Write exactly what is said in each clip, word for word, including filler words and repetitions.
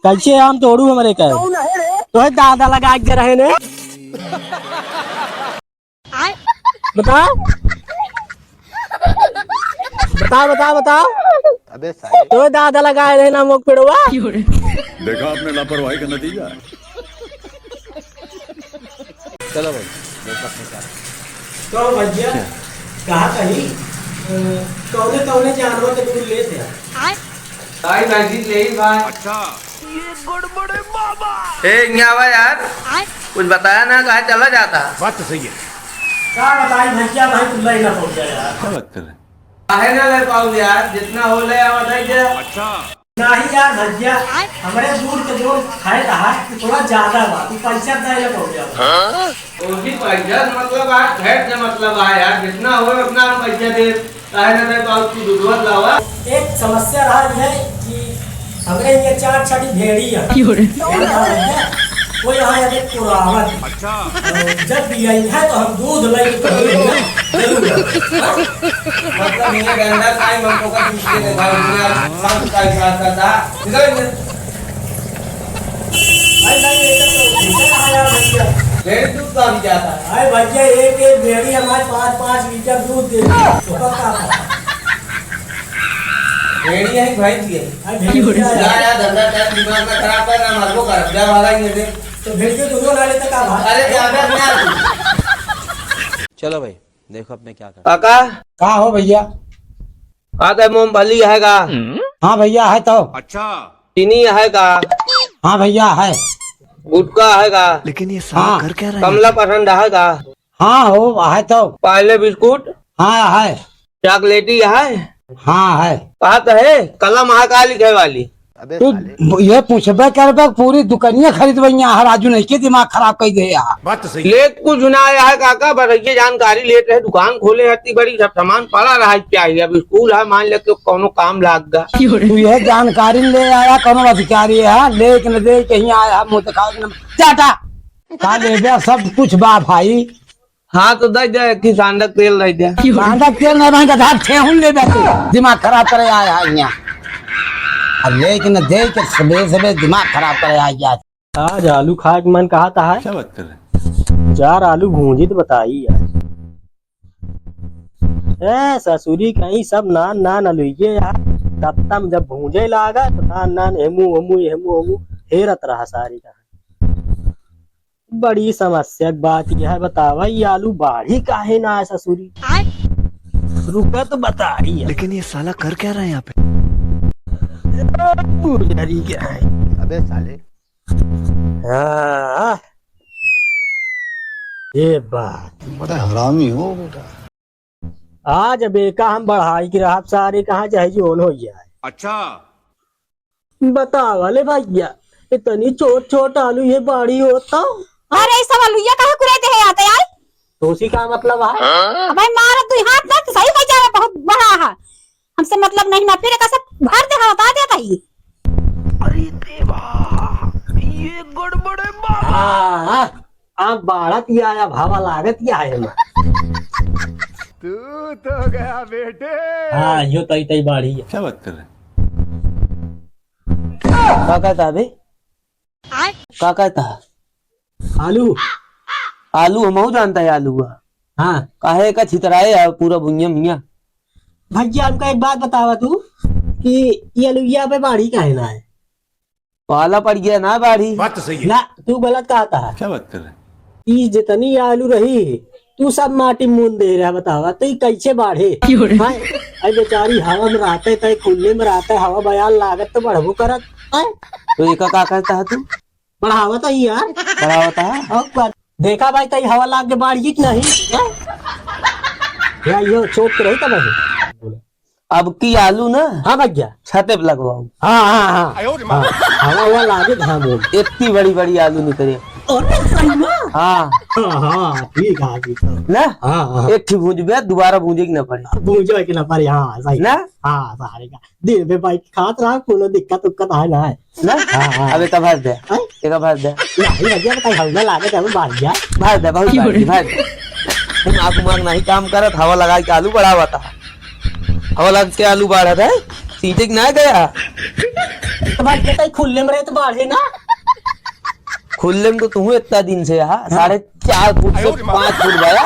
कैसे आम तोड़ू हमरे का? तोहे दादा लगा के रहे ने। बताओ, बताओ, बताओ, बताओ। अबे साले। तोहे दादा लगाए रहे ना मोक पेड़वा। देखा आपने लापरवाही का नतीजा। चलो भाई, देखो अपने क्या। तो भैया, क्या? कहा कहीं, अ, कौने कौने जानवर के दूध लेते हैं? भाई, भैंसी ले ही भाई। अच्छा। ए, इहाँ आवा यार। कुछ बताया ना, कहाँ चला जाता? बात तो सही है। का बताई भैया, भाई तुल्ला ही ना पहुँचा यार। क्या बात कर रहे हैं? काहे ना ले पाऊ यार, जितना हो ले आवा दे दे। अच्छा। नहीं यार भैया, हमरे दूध के जो फैट है, वो थोड़ा ज्यादा बा, तू पैसा दे ले पाऊ यार। हाँ? वो भी पैसा से मतलब आ, फैट से मतलब आ यार, जितना हो उतना हम पैसा दे। काहे ना रे बाबू, तू दूधवा लावा। एक समस्या रहा है कि हमरे ये चार छठी भेड़ी है। क्यों रे? वो यहाँ है देख पुरावन। अच्छा। और जब भी आई है तो हम दूध लेके तो जरूर, जरूर आवे। हाँ? मतलब ये गंदा टाइम हमको का दूध के दे भाई, दुनिया शाम का इशारा करता। निकल, निकल। अरे नहीं, ये तो, ये तो आया भैया। भेड़ी दूध का भी जाता है। अरे भैया, एक एक भेड़ी हमारे पाँच पाँच लीटर दूध दे। तो पक्का था। भेड़ी है, भैंस है? अरे भेड़ी का है। जा यार, धंधा टाइम दिमाग ना खराब कर, ना मारबो कर। जा भागा ये दे। तो भेड़ी के दूधो ना लेता का भाई? अरे जा बे, ना तू। चलो भाई, देखो अब मैं क्या करता। काका। का हो भैया? का ते मूंगफली है का? हाँ भैया, है तो। अच्छा। चीनी है का? हाँ भैया, है। गुटखा है का? लेकिन ये साला हाँ। कर क्या रहा है? कमला पसंद है का? हाँ हो, है तो। पार्ले बिस्कुट? हाँ, है। चॉकलेटी है? हाँ, है। बात है, कलम है का लिखे वाली? अबे तू साले। ये पूछबे करबे, पूरी दुकनिया खरीदबे यहाँ, राजू नहीं के दिमाग खराब कर दे यहाँ। बात तो सही। लेत कुछ ना आया है काका, बस ये जानकारी लेत रहे, दुकान खोले हती बड़ी, सब सामान पड़ा रहा है, क्या है, अब स्कूल है, मान ले कि कौनो काम लाग गा। तू ये जानकारी ले आया, कौनो अधिकारी है, ले के न दे, कहीं आया, मुँह दिखाओ के न, टाटा। का लेबे, सब कुछ बा भाई। हाँ, तो दे दे, कि सांडक तेल दे दे। सांडक तेल नहीं, भाई, गधा ठेहुन लेबे तू। दिमाग खराब करे आया है यहाँ। अब ले के न दे के सबेरे सबेरे दिमाग खराब करे आया। आज आलू खाए के मन कहत है। क्या बात कर रहे हैं? चार आलू भूंजी तो बताई यार। ए, ससुरी कहीं सब नान नान अलुइये यार। तत्ता में जब भूंजे लागा तो नान नान हेमू हेमू हेमू हेमू हेरत रहा सारी का। बड़ी समस्या के बात यह है, बतावा, ये आलू बाढ़ी काहे ना है ससुरी? आय। रुका तो बताई है। लेकिन ये साला कर क्या रहा है यहाँ पे? गुजरी क्या है? अबे साले। हाँ, ये बात। बड़ा हरामी हो बेटा। आज अब एका हम बढ़ाई के रहब सारे कहाँ चाहे जोन हो जाए। अच्छा। बतावा ले भैया, इतनी छोट छोट आलू ये बाढ़ी होता। अरे, ई सब आलूया काहे कुराई देहे आते यार? तोसी का मतलब है? अबे मारा तू हाथ ना, तो सही कह जा रहा, बहुत बड़ा है। हमसे मतलब नहीं ना, फिर एका सब भर दे, बता देता ही। अरे देवा, ये गड़बड़े बाबा। हाँ, हाँ। आप बाढ़त ही आया, भावा लागत ही आया ना। तू तो गया बेटे। हाँ, यो तई तई बाढ़ी है। क्या बात कर रहे हैं? का कहता अबे? आय। का कहता? आलू। आलू हमहू जानता है, आलू हुआ। हाँ। काहे का छितराए है पूरा भुइयां भुइयां? भैया, हमका एक बात बतावा तू कि ये आलूया पे बाढ़ी काहे ना है? पाला पड़ गया ना बाढ़ी। बात तो सही है। ना, तू गलत कहता है। क्या बात कर रहे हैं? ई जितनी आलू रही, तू सब माटी मून दे रहा, बतावा, तो ई कैसे बाढ़े? क्यों रे? हाँ, अरे बेचारी हवा में रहते, तय खुले में रहते, हवा बयार लागत तो बढ़बो करत। हाँ? तो एका का कहता है तू? बढ़ावत ही यार। बढ़ावत है? और का? देखा भाई, तई हवा लाग के बाढ़ गई कि नहीं? हाँ? या यो चोट के रही तब है। अब की आलू ना हाँ भैया। छते पे लगवाऊ। हाँ, हाँ, हाँ। हाँ, हवा, हवा लागे घाम हो। इतनी बड़ी बड़ी आलू निकले। अरे सही में? हाँ। हाँ, हाँ, ठीक है, ठीक है। ना? हाँ, हाँ। एक ही भूंज बे, दोबारा भूंजे की ना पड़े। भूंजे की ना पड़े, हाँ, सही। ना? हाँ, सारे का। दे बे भाई, खात रहा, कोनो दिक्कत उक्कत आए ना है। ना? हाँ, हाँ। अब एका भर दे। हाँ? एका भर दे। नहीं भैया, बताई, हवा लागे, तब बाढ़ गया। भर दे, बहुत बाढ़ गया, भर दे। दिमाग उमाग नहीं काम करत, हवा लगा के आलू बढ़ावत है। हवा लग के आलू बाढ़त है, सींचे के ना गया। तो भाई, ये तो खुल्ले में रहे तो बाढ़े ना। खुल्ले में तो तू इतना दिन से यहाँ, हाँ। साढ़े चार फुट से पाँच फुट भया।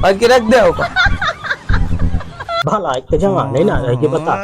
और के रख दे होगा। भला एक तो जवान है ना, रह के बता।